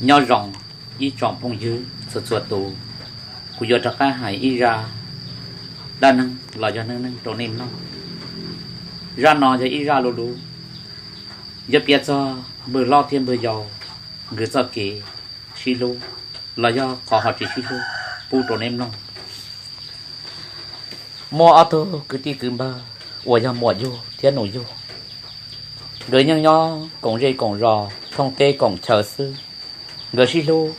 Nyob zoo ib tsoom phooj ywg txhua txhua tus, kuv yuav rov qab hais ib zaj dab neeg los yog neej neeg rau nej mloog. Zaj no yog ib zaj luv luv, yuav piav txog npawg hlob thiab npawg yau nkawd txoj kev sib hlub los yog qhov ho tsis sib hlub pub rau nej mloog. Muaj ob tug kwv tij kwv npawg uas yog muam yug thiab nus yug, nkawd yeej nyob koom zej koom zos thooj teb koom chaw xwb. Nkawd sib hlub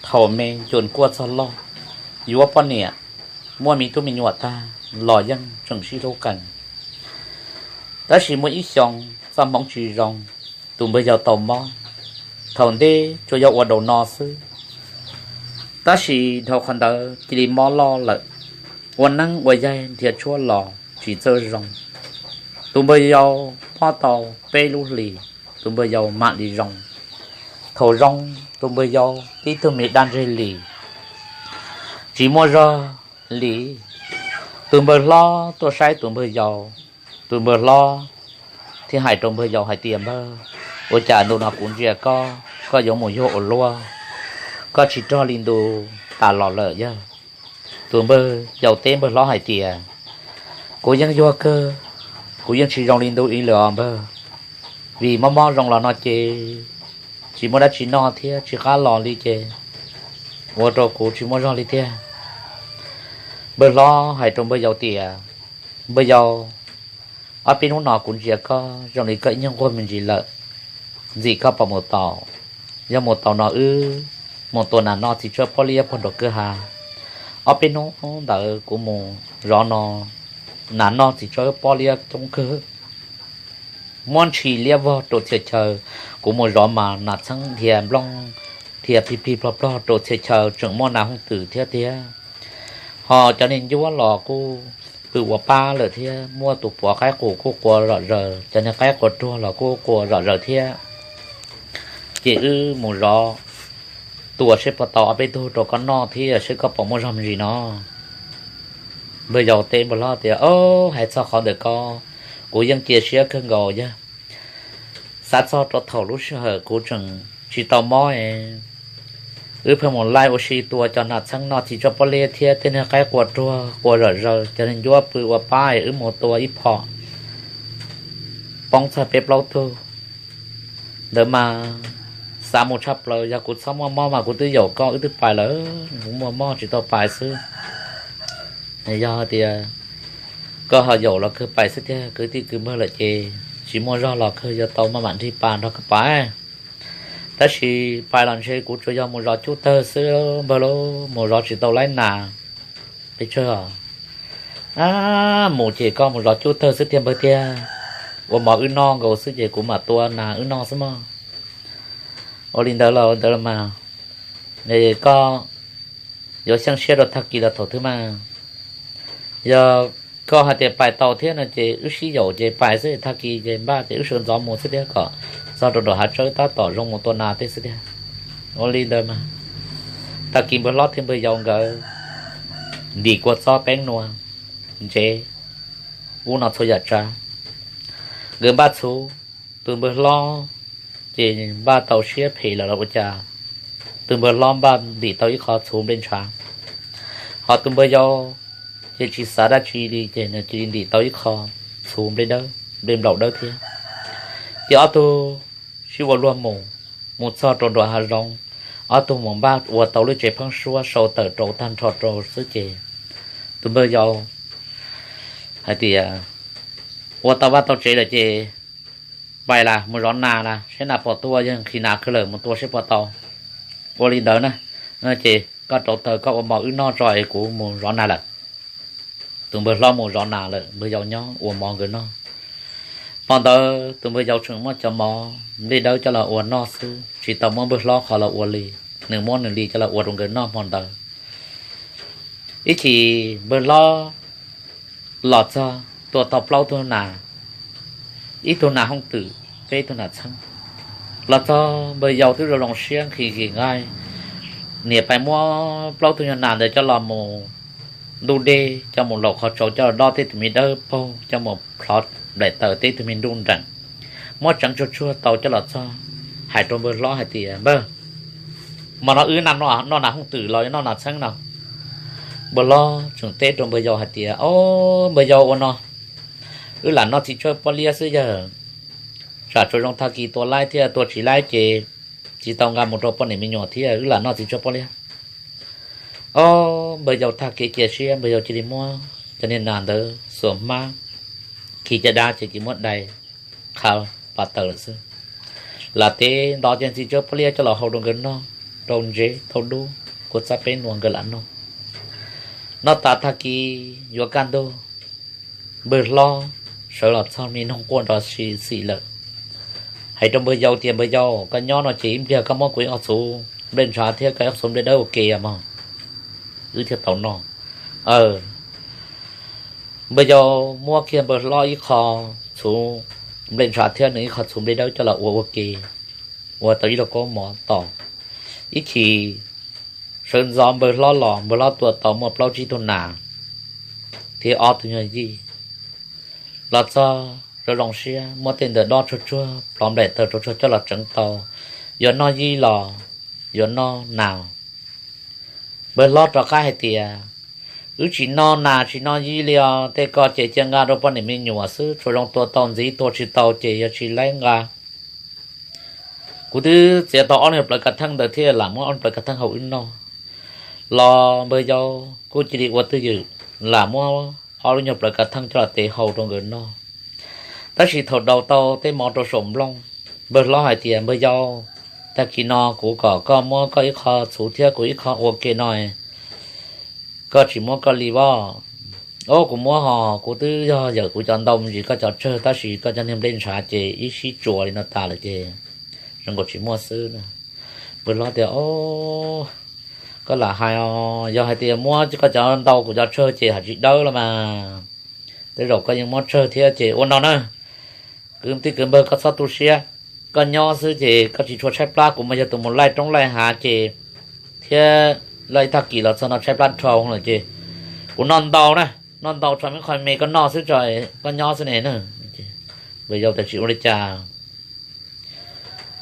thaum me cuam kuaj txog loj, yuav poj niam, muaj me tub me nyuam tag los yeej tseem sib hlub qees. Tab sis muaj ib xyoo txoj hmoov tsis zoo, tus npawg yau tau mob. Thaum ntej tsuas yog ua daus no xwb, tab sis dhau qhov ntawd cia li mob loj lawm, ua neeb ua yaig nrhiav tshuaj los tsis txawj zoo. Tus npawg yau mob tau peb lub hlis, tus npawg yau mam li zoo. Thaum zoo, tus npawg yau tib tug me dab ntseg li, tsis muaj zog li. Tus npawg hlob tuaj saib tus npawg yau, tus npawg hlob thiaj hais rau npawg yau hais tias, Npawg, ua cas ntu no kuv ntsia koj, koj yuav mus yuag ua luaj, koj tsis rog li ntu tas los lawm yog? Tus npawg yau teb npawg hlob hais tias, Kuv yeej yuag kawg, kuv yeej tsis zoo li ntu ib lawm os npawg, vim mob mob zoo los no ces tsis muaj dab tsi noj thiab tsis qab los li ces ua rau kuv tsis muaj zog li tiag. Npawg hlob hais rau npawg yau tias, Npawg yau, ob peb hnub no kuv ntsia koj zoo li koj ib nyuag nquag me ntsis lawm, ntxim koj pom mus tau. Yog mus tau no wb mus tua nas noj txiv tsawb pob liab puag nraum kwj ha. Ob peb hnub ntawd kuv mus zov no, nas noj txiv tsawb pob liab coob kawg, muab ntshis liab vog rau txhia chaw. Kuv mus zov mas nas txheeb dhia nplooj, dhia plig plig plog plog rau txhia chaw, tseem muaj nas hooj twm thiab tiag. Ho cov niag ncuab los kuj pw ua pab lawm thiab, muaj tus puav qaib qus kuj qua zom zaws, cov niag qaib qua ruag los kuj qua zom zaws thiab. Ces wb mus zov tua seb puas tau ob peb tug rau koj noj thiab seb koj puas muaj zog me ntsis no. Npawg yau teb npawg hlob tias, Au, hais txog qhov ntawm ko, kuv yeej cia siab kawg nkaus yog. Xav txog rau thaum lub sij hawm kuv tseem tsis tau mob, wb pheej mus laij ua si tua cov nas txheeb noj txiv tsawb pob liab thiab tej niag qaib qua ruag qua zom zaws, cov niag ncuab pw ua pab, wb mus tua ib phom poob txog peb plaub tug ntawd mas xav mus tshaj plaws. Yog kuv txhob muaj mob mas kuv twb yaum koj wb twb pais lawm, kuv muaj mob tsis tau pais xwb. Yog tias koj ho yaum los kawg pais xwb tiag, kwv tij kwv npawg lawm ces tsis muaj zog los kawg yuav tau maj mam nrig pas nrog koj pais. Tab sis pais los ntshe kuv tsuas yog mus zov cub tawg xwb npawg lauj, mus zov tsis tau laib nas pes tsawg os. Mus ces koj mus zov cub tawg xwb tiag npawg tiag, ua mov wb noj nkaus xwb ces kuv mam tua nas wb noj xwb mog. Ua li ntawd los ntawd los mas, koj yuav xyeej siab rau tag kis los thaum twg mas? Yog koj hais tias pais tau thiab no ces wb sib yaum ces pais xwb, tag kis ces npaj ces wb sawv ntxov mus xwb thiab, kom txog rau nram hav tsawb tab tom zoo mus tua nas tej xwb tiag. Ua li ntawd mas tag kis npawg hlob thiab npawg yau nkawd ntim kua txob peeb nua ntsev ub no txhua yam tsav, nkawd npaj txhuv. Tus npawg hlob ces npaj tau siab phem lawm los ua cas, tus npawg hlob npaj ntim tau ib qho txhuv nplej ntshav, ho tus npawg yau ces tsis xav dab tsi li ces nws cia li ntim tau ib qho txhuv nplej dawb, nplej nplaum dawb thiab. Ces ob tug sib ua luag mus, mus txog rau nram hav zoov, ob tug mus npaj ua tau lub tsev pheeb suab sau tawm rau tag nrho rau xwb ces tus npawg yau hais tias, Ua tau vaj tau tsev lawm ces pais las, mus zov nas las, saib nas puas tua, yog nqhis nas kawg lawm mus tua saib puas tau. Ua li ntawd na, ces koj rauv taws koj ua mov wb noj tso es kuv mus zov nas lawm. Tus npawg hlob mus zov nas lawm, npawg yau nyob ua mov nkawd noj. Hmo ntawd tus npawg yau tseem muab cov mov nplej dawb coj los ua noj xwb, tsis tau muab npawg hlob qhov los ua li, nws muab nws li coj los ua rau nkawd noj hmo ntawd. Ib chim npawg hlob los txog tua tau plaub tug nas, ib tug nas hooj twm, peb tug nas txheeb. Los txog npawg yau twb zoo zoo siab nqhis nqhis nqaij, niam pais muab plaub tug nyuag nas ntawd coj los mus ntuj dej, coj mus laum qhov tsaus, coj los dob tej tus me dawb paug, coj mus plhov nplaim taws tej tus me nruj nreem, muab tseev tsuag tsuag tau coj los txog, hais rau npawg hlob hais tias, Npawg, Hmo no wb noj nas hooj twm los noj nas txheeb no. Npawg hlob tseem teb rau npawg yau hais tias, Ob, npawg yau, ua no wb lam noj txiv tsawb pob liab xwb yawg, tsam tsuas zoo tag kis tua laib thiab, tua tsis laib ces tsis tau nqa mus rau poj niam me nyuam thiab, wb lam noj txiv tsawb pob liab. Ob, npawg yau tag kev cia siab, npawg yau cia li muab cov niag nas ntawd xuas hmab khi caj dab ces cia li muab dai qhav pas taws lawm xwb. Lam teb ntov cov txiv tsawb pob liab coj los hau rau nkawd noj, rau ntsev tau dub, kua txab peb nua nkawd lam noj. Noj tas tag kis yuav kaj ntug, npawg hlob sawv los txog me noog quaj nrov xim lawm, hais rau npawg yau tias, Npawg yau, koj nyob no ces ib pliag koj muab kuv ib qho txhuv nplej ntshav thiab koj ib qho txhuv nplej dawb ua ke mog, wb thiaj tau noj. Npawg yau muab kiag npawg hlob ib qho txhuv nplej ntshav thiab nws ib qho txhuv nplej dawb coj los ua ua ke, ua tau ib lauj kaub mov tos. Ib chim sawv ntxov npawg hlob los, npawg hlob tua tau muaj plaub tsib tug nas thiab ob tug nyuag yij. Los txog zoo zoo siab muab tej ntawm dob tsuag tsuag, plov nplaim taws tsuag tsuag coj los tseev tau, yuav noj yij los yuav noj nas. Npawg hlob rov qab hais tias, Wb tsis noj nas tsis noj yij li os, tej ko ces cia nqa rau poj niam me nyuam xwb, tsuas zoo tua tau ntxiv, tua tsis tau ces yuav tsis laib nqa. Kuv twb txiav tau ob lub nyuag plawv kav theej ntawd thiab lam muab ob lub plawv kav theej hau wb noj. Los npawg yau kuj cia li ua twj ywm, lam muab ob lub nyuag plawv kav theej coj los tev hau rau nkawd noj. Tab sis thaum daus tau tej mov rau saum nplooj, npawg hlob hais tias, Npawg yau, tag kis no kuv kom koj muab koj ib qho txhuv thiab kuv ib qho ua ke no, koj tsis muab koj li os. Ob, kuv muab hos, kuv twb yog yawm kuv cov ntau ntsis koj cov tsawg, tab sis koj cov niag nplej ntshav ces ib sib tsuas li no tas lawm ces zoo nkaus tsis muaj xwb. Npawg hlob tias, Ob, koj lam hais os, yog hais tias muab koj cov ntau kuv cov tsawg ces haj tsis dawb los mas. Tej zaum koj yeej muab tsawg thiab ces ua no na, kwv tij kwv npawg koj txhob tu siab, koj nyob xwb ces koj tsis tshua tshaib plab, kuv mas yog tus mus laij roob laij hav ces thiab laij ib tag kis los txog no tshaib plab dhau lawm ces kuv noj ntau na, noj ntau tso me qho me koj noj xwb tso, koj nyob xwb ne na. Npawg yau tias, Tsis ua li cas.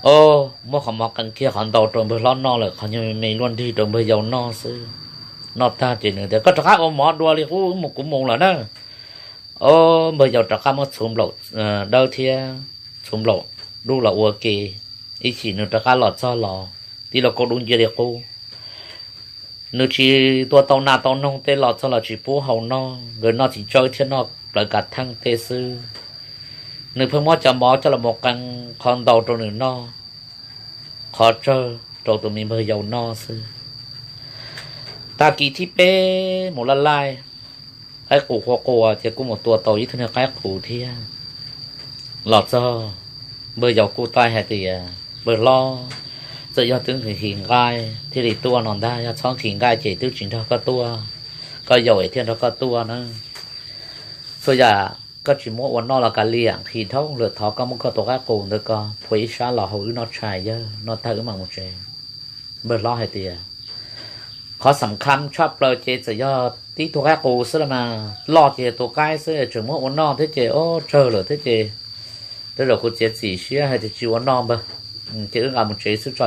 Ob, muab qhov mov qee kiag qhov ntau rau npawg hlob noj lawm, qhov nyuag me me luaj nrig rau npawg yau noj xwb. Noj tag ces nws tias, Koj rov qab ua mov dua li qub, mus kuv mus lawm na. Ob, npawg yau rov qab muab txhuv nplaum dawb thiab txhuv nplaum dub los ua ke. Ib chim nws rov qab los txog los tib lauj kaub dub ncia li qub. Nws tsis tua tau nas tau noog tej los txog los tsis pub hau noj, nkawd noj txiv tsawb thiab noj plawv kav theej tej xwb. Nws pheej muab cov mov coj los mus qee qhov ntau rau nws noj, qhov tsawg rau tus me npawg yau noj xwb. Tag kis thib peb mus laj laij, qaib qus qua qua ces kuj mus tua tau ib tug niag qaib qus thiab. Los txog, npawg yau kuj taij hais tias, Npawg hlob, txawm yog twb nqhis nqaij thiaj li tuaj no ntag, yog txhob nqhis nqaij ces twb tsis nrog koj tuaj, koj yau es thiaj nrog koj tuaj na. Txhua yam koj tsis muab ua noj los kav liam, nqhis dhau lawm, thov koj muab koj tus qaib qus ntawd koj phua ib sab los hau wb noj tshais yawg, noj tag wb mam mus tsev. Npawg hlob hais tias, Qhov xam kham tshaj plaws ces txawm yog tib tug qaib qus xwb los mas, loj ces yog tus qaib xwb, tseem muab ua noj thiab ces ob tsawg lawm thiab ces tej zaum kuv txiav txim siab hais tias tsis ua noj npawg, ces wb nqa mus tsev xwb tso.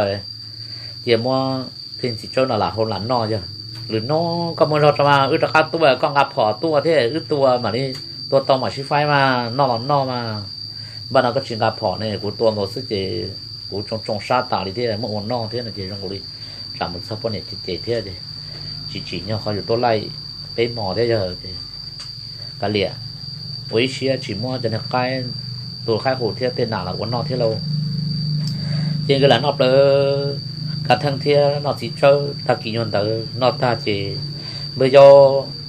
Cia muab tej txiv tsawb no lam hau lam noj yawg, lwm hnub koj muaj zog tso mas wb rov qab tuaj, koj nqa phom tuaj thiab wb tua mam li, tua tau mam sib faib mas noj los noj mas. Npaj no koj tsis nqa phom ne, kuv tua nkaus xwb ces kuv tsoo tsoo sab tas li thiab, muab ua noj thiab no ces zoo nkaus li tsam mus txog poj niam ces thiab ces tsis tsim nyog qhov yus tuaj laij peb hmo thiab yawg. Kav liam, ua ib siab tsis muab cov niag qaib, tus qaib qus thiab tej nas los ua noj thiab lauj. Ces nkawd lam noj plawv kav theej thiab noj txiv tsawb tag kis nyuag ntawd noj tag ces npawg yau,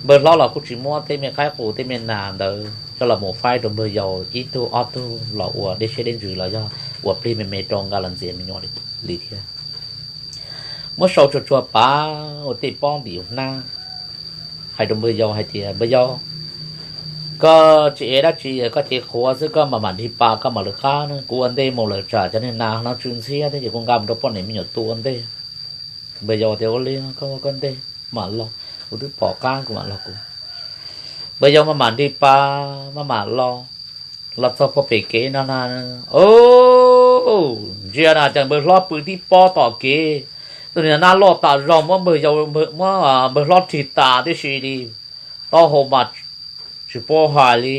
npawg hlob los kuj tsis muab tej me qaib qus tej me nas ntawd coj los mus faib rau npawg yau ib tug ob tug los ua dej siab dej ntsws los yog ua plig me me rau nqa los ntxias me nyuam li thiab. Muab sau tsuag tsuag pav ua tej pob ntim hnab, hais rau npawg yau hais tias, Npawg yau, koj tsis ev dab tsi, koj cev qhuav xwb, koj mam mam nrig pas koj mam lawv qab na, kuv ua ntej mus lawm tsam cov niag nas no tsw ntxhiab thiab ces kuv nqa mus rau poj niam me nyuam tua ua ntej. Npawg yau tias, Ua li koj ua koj ntej, mam los, kuv twb pom qab kuv mam los kuv. Npawg yau maj mam nrig pas maj mam los, los txog puag pem kev no na, ntsia na cas npawg hlob pw tib pob tom kev, Tus niag nab loj tas zog muab npawg hlob rig tas tib si li, taub hau mas tsis paub hais li,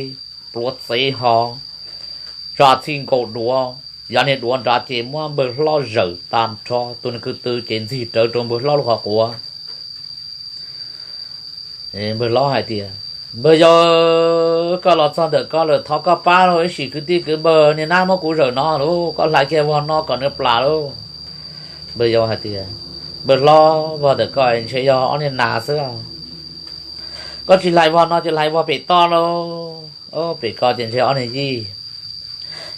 pluav txev ho, tsa txij nkaus duav, yav niag duav nrad ces muab npawg hlob zawm tag nrho, tus niag kwv tw ces ntxig rawv rau npawg hlob lub qhov quav. Npawg hlob hais tias, Npawg yau, koj los txog ntawm koj lawm, thov koj pab lauj, ib sim kwv tij kwv npawg niag nab muab kuv zawm no lauj, koj hlais kiag vog no kom nws plam lauj. Npawg yau hais tias, Npawg hlob, vog ntawm koj ntshe yog ob niag nas xwb. Koj tsis hlais vog no ces hlais vog pem toj lauj, pem ko ces ntshe ob niag yij.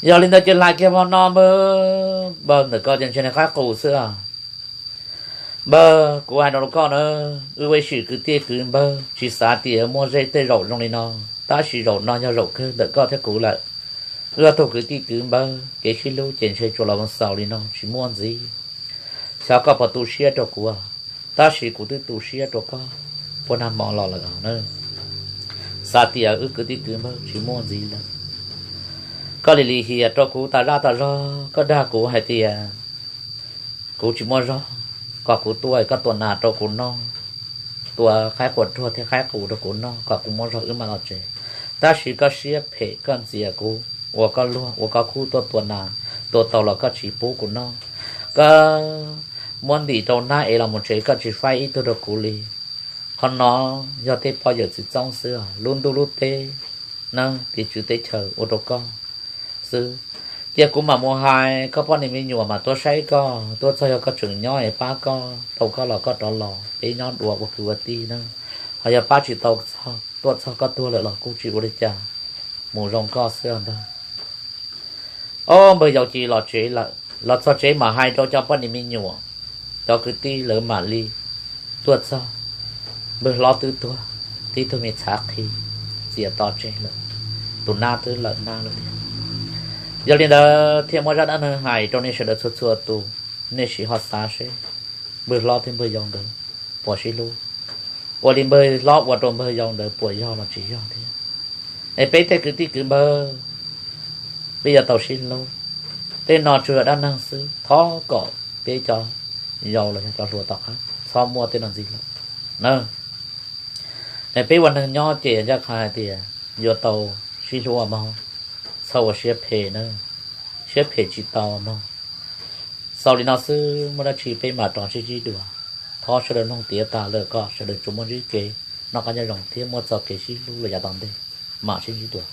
Yog li ntawd ces hlais kiag vog no npawg, vog ntawm ko ces ntshe niag qaib qus xwb. Npawg, kuv hais no rau koj na, wb ua ib sim kwv tij kwv npawg tsis xav tias muaj zej tej zaum zoo li no, tab sis zaum no yog zaum kawg ntawm koj thiab kuv lawm. Wb ob tug kwv tij kwv npawg kev sib hlub ces ntshe tsuas los xaus li no tsis muaj ntxiv. Xyov koj puas tu siab rau kuv, tab sis kuv twb tu siab rau koj puag nag hmo los lawm na. Xav tias wb kwv tij kwv npawg tsis muaj ntxiv lawm. Koj lim lim hiam rau kuv tas zaj tas zog, koj dag kuv hais tias kuv tsis muaj zog, kom kuv tuaj koj tua nas rau kuv noj, tua qaib quas ruag thiab qaib qus rau kuv noj kom kuv muaj zog wb mam los tsev. Tab sis koj siab phem, koj ntxias kuv, ua koj luag ua koj khub tuaj tua nas, tua tau los koj tsis pub kuv noj. Koj muab ntim rau hnab es los mus tsev, koj tsis faib ib tug rau kuv li. Qhov no yog tej poj yawm txwv txoob xwb, lub ntuj lub teb, nab tiv tswv teb chaws ua rau koj xwb. Cia kuv mam mus hais koj poj niam me nyuam mas tuaj saib koj, tuaj txog yog koj tseem nyob es pab koj tau koj los koj rov los, peb nyob dua ua kwv ua tij na. Ho yog pab tsis tau, tuaj txog koj tuag lawm los kuj tsis ua li cas, mus zoo koj xwb npawg. Ob npawg yau cia li los tsev lawm, los txog tsev mam hais rau cov poj niam me nyuam, cov kwv tij lawv mam li tuaj txog. Npawg hlob twb tuag, tib tug me txhav qhi txias to tseg lawm, tus nab twb lawm nab lawm thiab. Yog li ntawd thiaj muab zaj dab neeg hais rau nej sawv daws txhua txhua tus, nej sim ho xav seb npawg hlob thiab npawg yau ntawd puas sib hlub, ua li npawg hlob ua rau npawg yau ntawd puas yog los tsis yog thiab. Es peb tej kwv tij kwv npawg, peb yuav tau sib hlub. Tej no tsuas yog dab neeg xwb, thov kom peb cov yau los yog cov hluas tom qab txhob muaj tej no ntxiv lawm na. Es peb ua neeg nyob ces ncaj qha hais tias yuav tau sib hlub ua mog, txhob ua siab phem na, siab phem tsis tau mog. Xaus li no xwb, muaj dab tsi peb mam rov sib ntsib dua. Thov sawv daws mloog tiav tas lawm kom sawv daws tsuas muaj ntsib kev noj qab nyob zoo thiab muaj txoj kev sib hlub lawm yav tom ntej. Mam sib ntsib dua.